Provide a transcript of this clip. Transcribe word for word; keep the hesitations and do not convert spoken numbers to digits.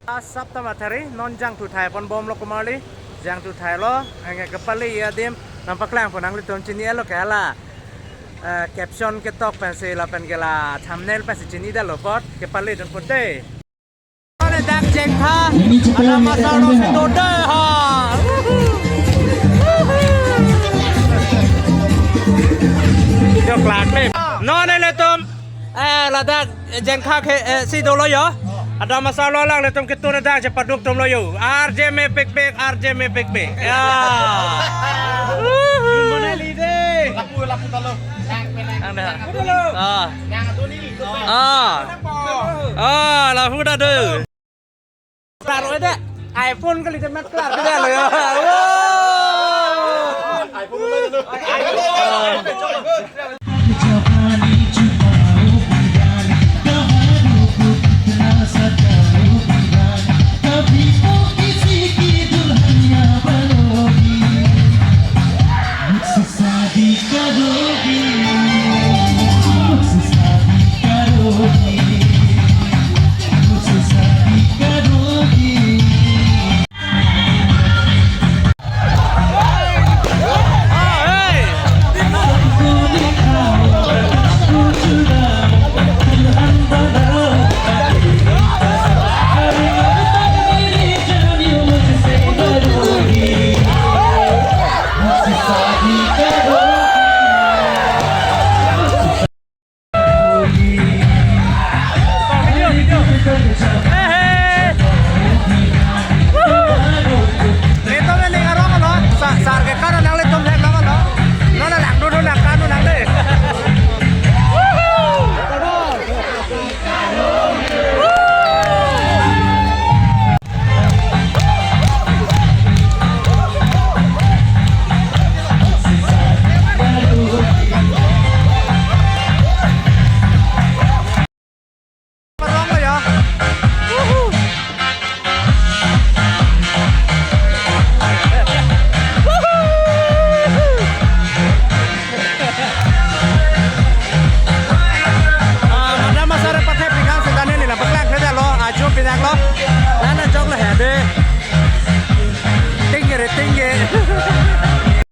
Asap ta mathari, non jangthu thai pon bomlo komarli, jangthu thailo, anke kepale adim nangpaklang pon nanglitum chini-etlo ke hala. Eh, caption ketok pensi lapen ke la thumbnail pensi chinidetlo apot, kepale dun pute. Dak jengkha, ada masalah si dode ha. Yo, klak le. Non ilitum, eh, ladak jengkha ke, eh, si dolo yo. Ada masalah lang ilitum, kitu dak chepaduk atumlo yo. R J mepikpik, R J mepikpik. Ya. Mana lide? Lapu, lapu talo. Ang dah. Ah. Ah. Ah, lapu dah deh. Klaro ede. iPhone kali demat klaro ede lo ya. Wow. iPhone lo dulu.